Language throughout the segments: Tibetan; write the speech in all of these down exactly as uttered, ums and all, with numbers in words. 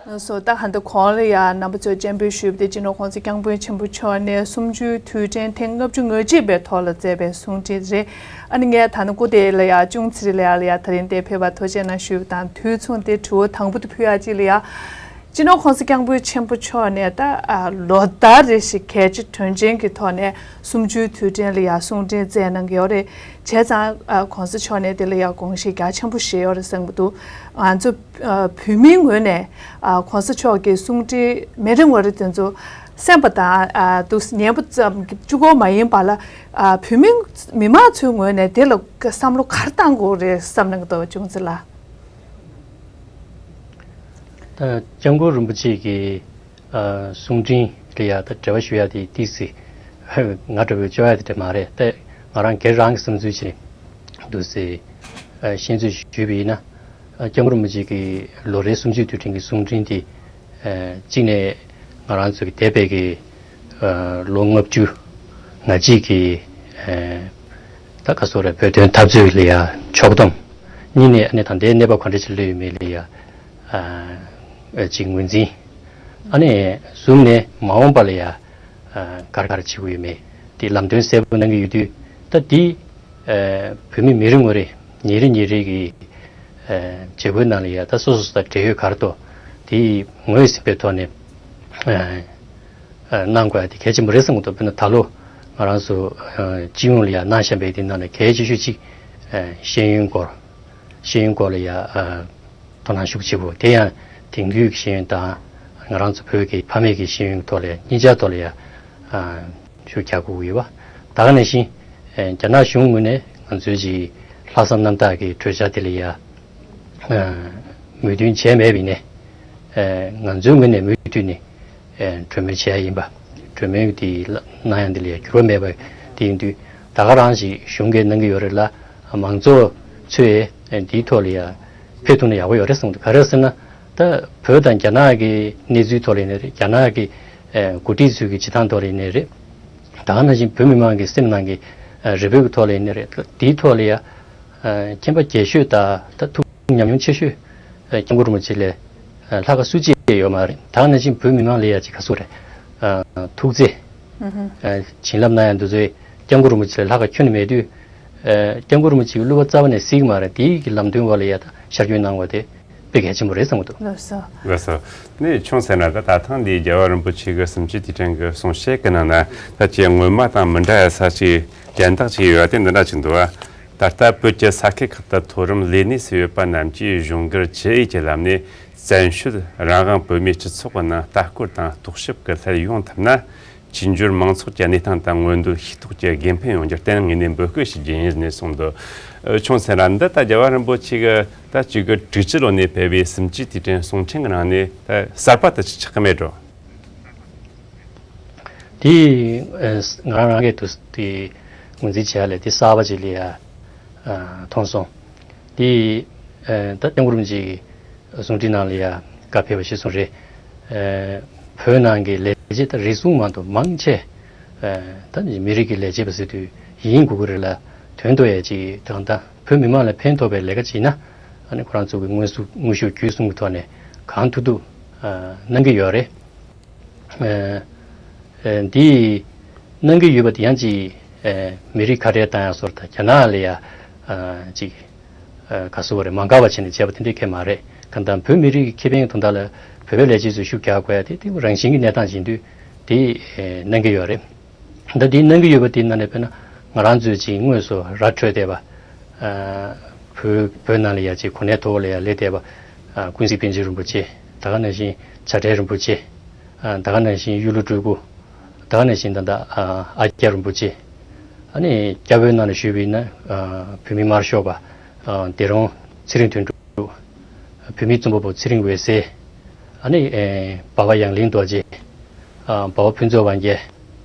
སོ་ད་ཧ་འདི་གོང་ལ་ཡ་རྣམ་པ་ཚོས་སྤྱན་འབུལ་ཞུས་པ་དེ་སྤྱི་ནོར་༸གོང་ས་༸སྐྱབས་མགོན་ཆེན་པོ་མཆོག་ནས་གསུམ་བཅུའི་དུས་དྲན་ཐེངས་ལྔ་བཅུ་ང་གཅིག་པའི་ཐོག་ལ་མཛད་པའི་གསུང་འཕྲིན་རེད། ཨ་ནི་ངས་ད་ནི་སྐུ་དེ་ལ་ཡ་ཅུང་ཚིག་རེ་ལ་ཡ་ལ་ཡ་ད་རིང་འདིར་ཕེབས་པར་ཐུགས་རྗེ་གནང་ཞུས་པ་དང་དུས་མཚུངས་ཏེ་དྲི་བ་དང་པོ་དེ་ཕུལ་ཡག་ཅིག་ལ་ཡ། སྤྱི་ནོར་༸གོང་ས་༸སྐྱབས་མགོན་ཆེན་པོ་མཆོག་ནས་ད་ཨ་ལོ་ལྟར་རེ་བཞིན་གལ་ཆེ་དོན་ཆེན་གྱི་ཐོག་ནས་གསུམ་བཅུའི་དུས་དྲན་ལ་ཡ་གསུང་འཕྲིན་སྩལ་གནང་གི་ཡོད་རེད། བྱས་ཙང་ཨ་གོང་ས་མཆོག་ནས་དེ་ལ་ཡ་དགོངས་བཞེས་རྒྱ་ཆེན་པོ་བཞེས་ཡོད་རེད་བསམ་གྱི་འདུག་ང་ཚོ་ཨ་བོད་མིའི་ངོས་ནས་ཨ་གོང་ས་མཆོག་གི་གསུང་འཕྲིན་མི་རེ་ངོ་རེ་དེ་ཚོ་གསན་པ་དང་ཨ་འདུག་ཉན་པ་ཙམ་གཅིག་པོ་མ་ཡིན་པ་ལ་ཨ་བོད་མི་མི་མང་ཚོའི་ངོས་ནས་དེ་ལ་བསམ་བློ་ག་རེ་བཏང་དགོས་རེད་བསམ་གནང་གི་འདུག་ཅུང་ཙམ་ལ། ད་༸སྐྱབས་མགོན་རིན་པོ་ཆེ་གི་ཨ་གསུང་འཕྲིན་ལ་ཡ་ད་འབྲེལ་བ་ཞུ་ཡ་དེ་ཏིག་ཙི་ང་འདྲ་བོའི་བཅོ་ཡ་དེ་འདྲ་མ་རེད། ད་ང་རང་སྒེར་རང་གི་བསམ་ཚུལ་བྱས་ནས་འདུག་སེ་ཨ་ཤེས་ཚོད་ཞུས་པ་ཡིན་ན། ཨ་༸སྐྱབས་མགོན་རིན་པོ་ཆེ་གི་ལོ་རེའི་གསུམ་བཅུའི་དུས་དྲན་གྱི་གསུང་འཕྲིན་དེ་ཨ་གཅིག་ནས་ང་རང་ཚོ་གི་འདས་པའི་གི་ཨ་ལོ་ལྔ་བཅུ་ང་གཅིག་གི་ཨ་ད་ག་སོ་རེད། བོད་དོན་འཐབ་རྩོད་ལ་ཡ་ཕྱོགས་བསྡོམས། གཉིས་ནས་ཨ་ནི་ད་ལྟའི་གནས་བབ་ག་འདྲ་ཞིག་སླེབས་ཡོད་མེད་ལ་ཡ་ཨ་ཅིག་ངོས་འཛིན། ཨ་ནི་གསུམ་ནས་མ་འོངས་པ་ལ་ཡ་ཨ་ག་རེ་ག་རེ་བྱེད་དགོས་ཡོད་མེད་དེ་ལམ་སྟོན་གསལ་པོ་གནང་གི་ཡོད་དུས། ད་འདི་ཨ་བོད་མི་མི་རེ་ངོ་རེ་ཉིན་རེ་ཉིན་རེ་གི་ཨ་བྱེད་སྒོའི་ནང་ལ་ཡ་ད་སོ་སོ་སོ་དང་འབྲེལ་ཡོད་ག་རེ་འདུག་དེ་ངོས་ཟིན་པའི་ཐོག་ནས་ཨ་ཨ་གནང་དགོས་ཡ་དེ་གལ་ཆེན་པོ་རེད་བསམ་གྱི་འདུག་དཔེར་ན་ད་ལོ་ང་རང་ཚོ་ཨ་སྤྱི་ཡོངས་ལ་ཡ་གནང་བཞིན་པའི་དེ་ནང་ནས་གལ་ཆེ་ཤོས་གཅིག་ཨ་ཤེས་ཡོན་སྐོར། ཤེས་ཡོན་སྐོར་ལ་ཡ་ཨ་དོ་སྣང་ཤུགས་ཆེ་པོ། དེ་ཡང་དེང་དུས་ཀྱི་ཤེས་ཡོན་དང་ང་རང་ཚོ་བོད་ཀྱི་ཕ་མེས་ཀྱི་ཤེས་ཡོན་ཐོག་ལ་ཡ་གཉིས་ཆ་ཐོག་ལ་ཡ་ཨ་ཤུགས་རྒྱག་དགོས་ཀྱི་ཡོད་པ། ད་ག་ནང་བཞིན་ཨ་རྒྱ་ནག་གཞུང་ངོས་ནས་ང་ཚོའི་ཅིག་ལྷག་བསམ་རྣམ་དག་གི་གྲོས་འཆར་དེ་ལ་ཡ་ཨ་མོས་མཐུན་བྱས་མེད་པ་ཡིན་ནའི་ཨ་ང་ཚོའི་ངོས་ནས་མུ་མཐུད་ནས་ཨ་གྲོས་མོལ་བྱས་ཡ་ཡིན་པ། གྲོས་མོལ་དེ་གནང་ཡ་འདི་ལ་ཡ་འགྱུར་བ་མེད་པ་དེ་ཡིན་དུས། ད་ག་རང་ཞིག་གཞུང་གིས་གནང་གི་ཡོད་རེད་ལ། མང་ཚོགས་ཚོས་ཨ་འདིའི་ཐོག་ལ་ཡ་ཕེབས་ཐུབ་ན་ཡག་པོ་ཡོད་རེད་བསམ་གྱི་འདུག་ག་རེ་ཟེར་ན། ད་བོད་དང་རྒྱ་ནག་གི་གནས་ཚུལ་ཐོག་ལ་ཡིན་ནའི་རེད། རྒྱ་ནག་གི་ཨ་འགོ་ཁྲིད་ཚོའི་གི་བྱེད་སྟངས་ཐོག་ལ་ཡིན་ནའི་རེད། ད་ག་ནང་བཞིན་བོད་མི་མང་གི་སེམས་ནང་གི་ཨ་རེ་འབོད་ཀྱི་ཐོག་ལ་ཡིན་ནའི་རེད། འདིའི་ཐོག་ལ་ཡ་ཨ་མཁྱེན་པ་རྒྱས་ཤོས་དང་ད་ཐུགས་ཉམས་མྱོང་ཆེ་ཤོས་ཨ་སྐྱབས་མགོན་རིན་པོ་ཆེ་ལས་ཨ་ལྷག་ག་སུ་གཅིག་ཡོད་མ་རེད། ད་ག་ནང་བཞིན་བོད་མི་མང་ལ་ཡ་ཅིག་ག་ཟེར་དགོས་རེད། ཨ་ཐུགས་བརྩེ་ཨ་བྱིན་རླབས་གནང་ཡ་འདི་ཚོའི་སྐྱབས་མགོན་རིན་པོ་ཆེ་ལས་ལྷག་ག་ཁྱོན་ནས་མེད་དུས། ཨ་སྐྱབས་མགོན་རིན་པོ་ཆེ་གི་བསླུ་བ་རྩ་བ་ནས་སྲིད་ཀྱི་མ་རེད། དེའི་གི་ལམ་སྟོན་འོག་ལ་ཡ་ད་ཤར་བསྐྱོད་གནང་བ་དེ་དཔེ་གལ་ཆེན་པོ་རེད་བསམ་གྱི་འདུག་ལགས་སོ། ལགས་སོ། ནས་ཆུང་ཟེར་ན་ད་ད་ཐེངས་འདིའི་རྒྱལ་བ་རིན་པོ་ཆེ་གི་གསུམ་བཅུའི་དུས་དྲན་གྱི་གསུང་བཤད་ཀྱི་ནང་ན་ད་ཅི་སྔོན་མ་དང་མི་འདྲ་ཡ་ས་ཅིག་གཞན་དག་ཅིག་ཡོད་དེ་འདི་འདྲ་ཅིག་འདུག་བ། ད་ལྟ་བོད་ཀྱི་ས་ཁུལ་ཁག་ཏུ་མཐོ་རིམ་ལས་གནས་སུ་ཡོད་པ་རྣམས་ཀྱིས་གཞུང་སྒེར་ཇི་ཡིས་ཀྱི་ལམ་ནས་བཙན་བྱོལ་རང་དབང་བོད་མིའི་སྤྱི་ཚོགས་ཀྱི་ནང་ལྟ་སྐོར་དང་རྟོག་ཞིབ་ཀྱི་སླད་ཡོང་ཐུབ་ན། བཅིངས་འགྲོལ་མང་ཚོགས་ཀྱི་གནས་སྟངས་དང་མངོན་འདོད་ཤེས་རྟོགས་ཀྱི་དགེ་ཕན་ཡོང་རྒྱུར་བརྟེན་ངེས་ནས་འབོད་སྐུལ་ཞུ་རྒྱུ་ཡིན་ནས་གསུངས་འདུག་ཨ་ཆུང་ཟེར་ན་འདི་ད་རྒྱལ་བ་རིན་པོ་ཆེ་གི་ད་གཅིག་གི་དྲུག་ཅུ་ལོ་ནས་ཕེབས་པའི་གསུམ་བཅུའི་དུས་དྲན་གསུང་འཕྲིན་གྱི་ནང་ནས་ད་གསར་པ་དུ་ཆགས་ཀྱི་མེད་འགྲོ། དེ་ཨ་ང་རང་རང་གིས་དུ་དེ་ངོས་འཛིན་བྱས་ལས་དེ་གསར་པ་ཅིག་ལ་ཡ་ཨ་མཐོང་སོང་། དེ་ཨ་ད་སྐྱབས་མགོན་རིན་པོ་ཆེ་གི་གསུང་འཕྲིན་ནང་ལ་ཡ་བཀའ་ཕེབས་པ་ཞིག་གསུངས་རེད། ཨ་བོད་ནང་གི་ལས་བྱེད་ད་རེ་ཟུང་མ་གཏོགས་མང་ཆེ་ཨ་ད་མི་རིགས་ཀྱི་ལས་བྱེད་པ་ཟེར་དུས་ཡིན་དགོས་ཀྱི་རེད་ལ། དོན་དུ་ཡ་ཅིག་ད་ད་བོད་མི་མང་ལ་ཕན་ཐོགས་པའི་ལས་ཀ་བྱེད་ན་ཨ་ནི་ཁོ་རང་ཚོ་གི་དངོས་སུ་དངོས་ཤུགས་བརྒྱུད་གསུམ་གྱི་ཐོག་ནས་གང་ཐུབ་ཐུབ་ཨ་གནང་གི་ཡོད་རེད། ཨ་ཨ་འདི་གནང་གི་ཡོད་པ་དེ་ཡང་ཅིག་ཨ་མི་རིགས་ཁ་བྲལ་བཏང་ཡག་བཟོ་འདྲ་དང་རྒྱ་ནག་ལ་ཡ་ཨ་ཅིག་ཨ་ག་ཟེར་དགོས་རེད། མ་དགའ་བ་བྱས་ནས་བྱས་པ་དེ་འདྲ་གང་ཡང་མ་རེད། གང་ལྟར་བོད་མི་རིགས་ཀྱི་ཁེ་ཕན་གྱི་དོན་དག་ལ་བོད་པའི་ལས་བྱེད་ཚོས་ཤུགས་རྒྱག་དགོས་ཡ་དེ་དེ་རང་བཞིན་གྱི་གནས་སྟངས་ཡིན་དུས་དེ་ཨ་གནང་གི་ཡོད་རེད། ད་དེ་གནང་གི་ཡོད་པ་དེ་ནང་ནས་དཔེར་ན་ང་རང་ཚོས་ཅིག་དངོས་སུ་ར་འཕྲོད་བསྡད་པ། ཨ་བོད་བོད་ནང་ལ་ཡ་ཅིག་གོ་གནས་མཐོ་པོ་ལ་ཡ་སླེབས་བསྡད་པ། ཨ་ཀུན་གཟིགས་པཎ་ཆེན་རིན་པོ་ཆེ། ད་ག་ནང་བཞིན་བྱ་བྲལ་རིན་པོ་ཆེ། ཨ་ད་ག་ནང་བཞིན་གཡུ་ལོ་སྤྲུལ་སྐུ། ད་ག་ནང་བཞིན་ད་ལྟ་ཨ་ཨ་ཀྱ་རིན་པོ་ཆེ། ཨ་ནི་སྐྱབས་བོད་ནང་ལ་བཞུགས་པ་ཡིན་ན་ཨ་བོད་མི་དམར་ཤོག་པ་ཨ་སྡེ་རོང་ཚེ་རིང་དོན་གྲུབ། བོད་མིའི་རྩོམ་པ་པོ་ཚེ་རིང་འོད་ཟེར། ཨ་ནི་ཨེ་འབའ་པ་ཡང་གླིང་རྡོ་རྗེ། ཨ་འབའ་པ་ཕུན་ཚོགས་དབང་རྒྱལ།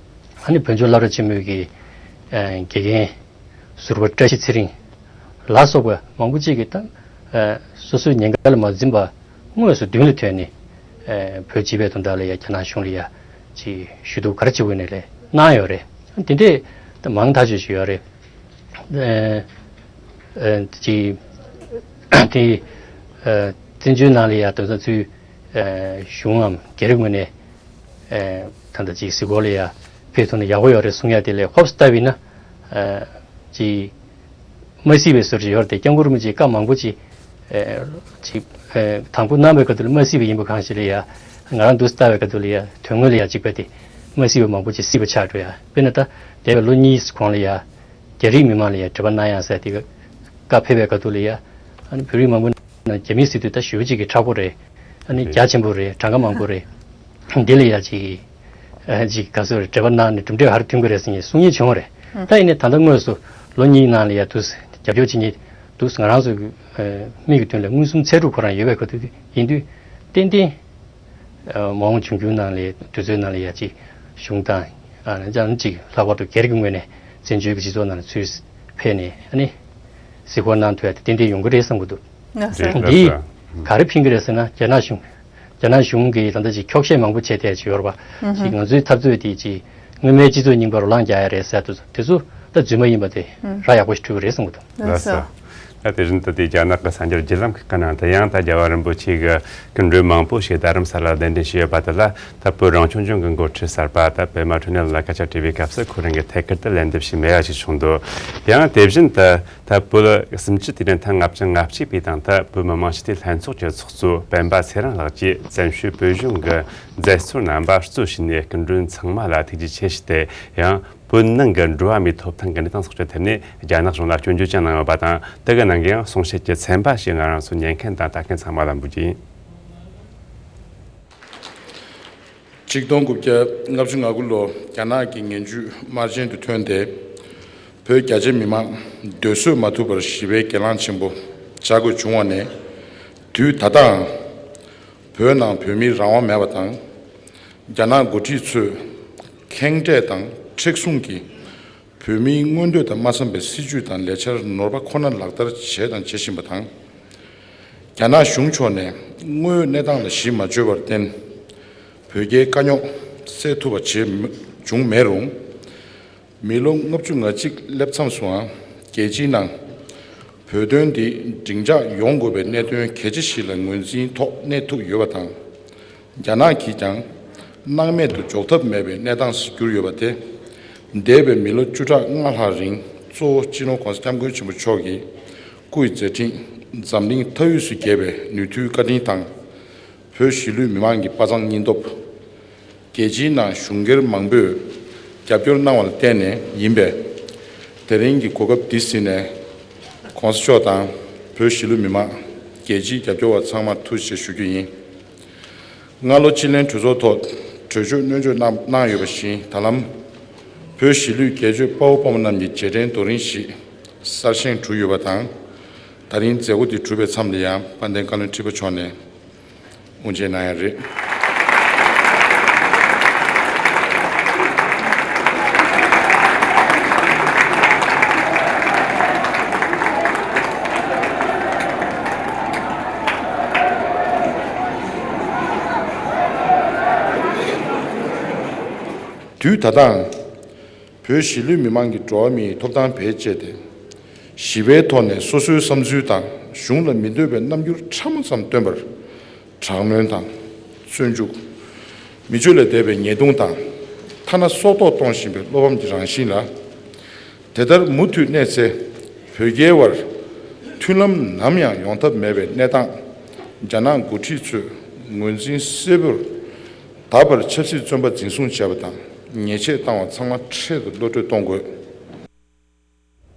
ཨ་ནི་བོད་ལྗོངས་སློབ་གྲྭ་ཆེན་མོའི་གི་ཨེ་དགེ་རྒན་ཟུར་པ་བཀྲ་ཤིས་ཚེ་རིང་ལ་སོགས་པ་མང་པོ་ཅིག་གིས་ད་ཨེ་སོ་སོའི་ཉེན་ཁ་ལ་མ་འཛེམས་པར་དངོས་སུ་མདུན་ལ་ཐོན་ནས་ཨེ་བོད་སྤྱི་པའི་དོན་དག་ལ་ཡ་རྒྱ་ནག་གཞུང་ལ་ཡ་ཅིག་ཞུ་གཏུག་ག་རེ་བྱེད་དགོས་ནས་ལས་གནང་ཡོད་རེད། དེ་འདྲས་ད་མང་ཐག་ཆོད་ཅིག་ཡོད་རེད། ཨ་ཨ་ཅིག་དེ་ཨ་བཙན་བྱོལ་ནང་ལ་ཡ་དེང་སང་ཚུལ་ ཨ་གཞུང་ངམ་སྒེར་ངོས་ནས་ཨ་ད་ལྟ་ཅིག་གཟིགས་སྐོར་ལ་ཡ་ཕེབས་ཐུབ་ན་ཡག་པོ་ཡོད་རེད་གསུང་ཡ་དེ་ལས་ཧོབ་སེ་ལྟ་བ་ཡིན་ན་ཨ་ཅིག་མ་སྲིད་པའི་བཟོ་འདྲ་ཅིག་ཡོད་རེད་དེ། སྐྱབས་མགོན་རིན་པོ་ཆེས་བཀའ་མང་པོ་ཅིག་ཨ་ཅིག་ཨ་དང་པོ་གནང་བའི་སྐབས་དུ་ལ་མ་སྲིད་པ་ཡིན་པ་གང་ཞིག་ལ་ཡ། ང་རང་འདུག་སེ་ལྟ་བའི་སྐབས་དུ་ལ་ཡ་དོན་དངོས་ལ་ཡ་གཅིག་པ་དེ་མ་སྲིད་པ་མང་པོ་ཅིག་སྲིད་པ་ཆགས་འགྲོ་ཡ། དཔེར་ན་ད་འདས་པའི་ལོ་གཉིས་གོང་ལ་ཡ་རྒྱ་རིགས་མི་མང་ལ་ཡ་འབྲེལ་བ་གནང་ཡ་ཟེར་དེ་བཀའ་ཕེབས་པའི་སྐབས་དུ་ལ་ཡ། ཨ་ནི་བོད་རིགས་མང་པོ་ནང་རྒྱ་མིའི་སྲིད་དུ་ད་ཞེ་པོ་ཅིག་གི་མཁྲེགས་པོ་རེད། ཨ་ནི་རྒྱ་ཆེན་པོ་རེད། གྲངས་ཀ་མང་པོ་རེད། འདི་ལ་ཡ་ཅིག་ཨ་ཅིག་ག་ཚོད་རེད། འབྲེལ་བ་གནང་ནས་གྲུབ་འབྲས་ག་རེ་ཐོན་གི་རེད་ཟེར་ནས་གསུང་མཁན་བྱུང་བ་རེད། ད་ཡིན་ནའི་ད་ལྟ་དངོས་སུ་ལོ་གཉིས་ནང་ལ་ཡ་འདུག་སེ་རྒྱབ་སྐྱོར་བྱེད་མཁན་འདུག་སེ་ང་རང་ཚོའི་ཨ་མིག་གི་མདུན་ལ་མངོན་སུམ་ཚད་གྲུབ་ཁོ་རང་ཡོད་པའི་ཁ་ཐུག་ཡིན་དུས་ཏན་ཏན་ཨ་མ་འོངས་འབྱུང་འགྱུར་ནང་ལ་དུས་ཚོད་ནང་ལ་ཡ་ཅིག་གཞུང་དང་ཨ་ཅང་ཅིག་ལྷག་པར་དུ་སྒེར་གྱི་ངོས་ནས་བཙན་བྱོལ་གྱི་སྤྱི་ཚོགས་ནང་ལ་ཚུར་ཕེབས་ནས་ཨ་ནི་གཟིགས་སྐོར་གནང་ཐུབ་ཡ་དེ་ཏན་ཏན་ཡོང་གི་རེད་བསམ་གྱི་འདུག་ལགས་སོ། རེད། འདིས་ལགས་སོ། ག་རེ་ཕན་གྱི་རེད་ཟེར་ན། རྒྱ་ནག་གཞུང་རྒྱ་ནག་གཞུང་གིས་ད་ལྟ་ཅིག་འཁྱོག་བཤད་མང་པོ་བྱས་བསྡད་ཀྱི་ཡོད་རེད་པ། ཅིག་ང་ཚོའི་འཐབ་རྩོད་དེ་ཅིག་སྔོན་མའི་སྤྱི་ཚོགས་རྙིང་པ་རོ་ལངས་རྒྱག་ཡ་རེད་ཟེར་དུས་དེ་ཚོ་ད་རྫུན་མ་ཡིན་པ་དེ་ར་ཡག་པོ་ཞིག་འཕྲོད་ཀྱི་རེད་བསམ་གྱི་འདུག་ལགས་སོ། ད་དེ་བཞིན་དུ་དེ་རྒྱ་ནག་གི་གསར་འགྱུར་བརྒྱུད་ལམ་ཁག་གི་ནང་དུ་ཡང་ད་རྒྱལ་བ་རིན་པོ་ཆེ་གི་སྐུ་མགྲོན་མང་པོ་ཞིག་རྡ་རམ་ས་ལར་གདན་འདྲེན་བྱས་ཡོད་པ་དེ་ལ་ད་བོད་རང་སྐྱོང་ལྗོངས་ཀྱི་འགོ་ཁྲིད་གསར་པ་ད་པད་མ་ཕྲིན་ལས་ལགས་སྐད་ཆ་དྲིས་པའི་སྐབས་སུ་ཁོ་རང་གིས་ཐད་ཀར་དུ་ལན་འདེབས་ཤིག་མེད་པ་ཞིག་བྱུང་འདུག་ཡང་དེ་བཞིན་དུ་ད་བོད་སུམ་ཅུ་དུས་དྲན་ཐེངས་ལྔ་བཅུ་ང་གཅིག་པའི་དང་ད་བོད་མི་མང་སྤྱི་འཐུས་ལྷན་ཚོགས་ཀྱི་ཚོགས་གཙོ་སྤེན་པ་ཚེ་རིང་ལགས་ཀྱིས་བཙན་བྱོལ་བོད་གཞུང་གི་མཛད་གཙོ་རྣམ་པ་གཙོ་བྱས་ནས་སྐུ་མགྲོན་ཚང་མ་ལ་ཐུགས་རྗེ་ཆེ་ཞུས་ཏེ། ཡང་བོད་ནང་གི་འགྲོ་བ་མིའི་ཐོབ་ཐང་གི་གནས་སྟངས་སོགས་ཀྱི་ཐད་ནས་རྒྱ་ནག་གཞུང་ལ་སྐྱོན་བརྗོད་ཀྱང་གནང་ཡོད་པ་དང་། དེ་གི་ནང་གི་ཡང་གསུང་བཤད་ཀྱི་ཚན་པ་ཞིག་ང་རང་ཚོ་ཉན་མཁན་དང་ལྟ་མཁན་ཚང་མ་ལ་འབུལ་རྒྱུ་ཡིན། ཆིག་སྟོང་དགུ་བརྒྱ་ལྔ་བཅུ་ང་དགུ་ལོ་རྒྱ་ནག་གི་ངན་ཇུས་དམར་རྗེན་དུ་ཐོན་ཏེ། བོད་རྒྱ་ཆེ་མི་མང་སྡོད་གསོད་མ་ཐུབ་པར་ཞི་བའི་གྱེན་ལངས་ཆེན་པོ་བྱ་དགོས་བྱུང་བ་ནས། དུས་ད་ལྟའང་བོད་ནང་བོད་མིའི་རང་དབང་མེད་པ་དང་། རྒྱ་ནག་འགོ་ཁྲིད་ཚོས་ཁེངས་དྲེག་དང་མཁྲེགས་བཟུང་གིས་བོད་མིའི་མངོན་འདོད་དང་མ་འཚམ་པའི་སྲིད་ཇུས་དང་ལས་འཆར་ནོར་བ་ཁོ་ན་ལག་བསྟར་བྱས་དང་བྱེད་བཞིན་པ་དང་། རྒྱ་ནག་གཞུང་ཕྱོགས་ནས་དངོས་ཡོད་གནས་སྟངས་ལ་གཞི་མ་བཅོལ་བར་བརྟེན། བོད་རྒྱའི་དཀའ་རྙོག་སེལ་ཐུབ་པ་བྱས་མ་བྱུང་མེད་རུང་། མི་ལོ་ལྔ་བཅུ་ང་གཅིག་སླེབས་མཚམས་སུའང་རྒྱལ་སྤྱིའི་ནང་བོད་དོན་འདི་འབྲིང་འཇགས་ཡོང་དགོས་པའི་གནད་དོན་གལ་ཆེ་ཞིག་ལ་ངོས་འཛིན་ཐོག་གནས་ཐུབ་ཡོད་པ་དང་། རྒྱ་ནག་གིས་ཀྱང་སྣང་མེད་དུ་འཇོག་ཐབས་མེད་པའི་གནས་སྟངས་སུ་གྱུར་ཡོད་པ་དེ། འདས་པའི་མི་ལོ་བཅུ་ཕྲག་ལྔ་ལྷག་རིང་གཙོ་བོ་སྤྱི་ནོར་༸གོང་ས་༸སྐྱབས་མགོན་ཆེན་པོ་མཆོག་གིས་སྐུའི་མཛད་འཕྲིན་འཛམ་གླིང་མཐའ་དབུས་སུ་རྒྱས་པའི་ནུས་མཐུའི་བཀའ་དྲིན་དང་། བོད་གཞིས་ལུས་མི་མང་གི་དཔའ་མཛངས་སྙིང་སྟོབས། རྒྱལ་སྤྱིའི་ནང་གཞུང་སྒེར་མང་པོས་རྒྱབ་སྐྱོར་གནང་བ་ལ་བརྟེན་ནས་ཡིན་པས། དེ་རིང་གི་གོ་སྐབས་འདི་ཟིན་ནས་༸གོང་ས་མཆོག་དང་བོད་གཞིས་ལུས་མི་མང་། རྒྱལ་སྤྱིའི་རྒྱབ་སྐྱོར་བ་ཚང་མར་ཐུགས་རྗེ་ཆེ་ཞུ་རྒྱུ་ཡིན། སྔ་ལོ་སྤྱི་ལྷན་གྲོས་ཚོགས་ཐོག་གྲོས་ཆོད་སྣོན་འཇོག་གནང་གནང་ཡོད་པ་བཞིན། ད་ལམ་བོད་གཞིས་ལུས་སྒེར་གཅོད་དཔའ་བོ་དཔའ་མོ་རྣམས་ཀྱི་རྗེས་དྲན་རྡོ་རིང་ཞིག་གསར་བཞེངས་གྲུབ་ཡོད་པ་དང་། ད་རིང་མཛད་སྒོ་འདི་གྲུབ་པའི་མཚམས་ལ་ཡང་དཔལ་ལྡན་བཀའ་བློན་ཁྲི་པ་མཆོག་ནས་དབུ་འབྱེད་གནང་ཡ་རེད། དུས་ད་ལྟའང་བོད་གཞིས་ལུས་མི་མང་གི་འགྲོ་བ་མིའི་ཐོབ་ཐང་བེད་སྤྱད་དེ། ཞི་བའི་ཐོག་ནས་སོ་སོའི་བསམ་ཚུལ་དང་གཞུང་ལ་མི་འདོད་པའི་རྣམ་འགྱུར་ཕྲ་མོ་ཙམ་སྟོན་པར། དྲག་གནོན་དང་། བཙོན་འཇུག་མི་སྤྱོད་ལས་འདས་པའི་ཉེས་རྡུང་དང་། ཐ་ན་སྲོག་ཐོག་གཏོང་བཞིན་པའི་བློ་ཕམ་གྱི་རང་བཞིན་ལ། དེ་ལྟར་མུ་མཐུད་གནས་ཚེ། བོད་རྒྱའི་བར་མཐུན་ལམ་ནམ་ཡང་ཡོང་ཐབས་མེད་པའི་གནས་སྟངས། རྒྱ་ནག་འགོ་ཁྲིད་ཚོས་ངོས་འཛིན་གསལ་པོར། ད་བར་ཆབ་སྲིད་བཙོན་པ་འཛིན་བཟུང་བྱས་པ་དང་ཉེས་ཆད་བཏང་བ་ཚང་མ་འཕྲལ་དུ་གློད་གྲོལ་གཏོང་དགོས།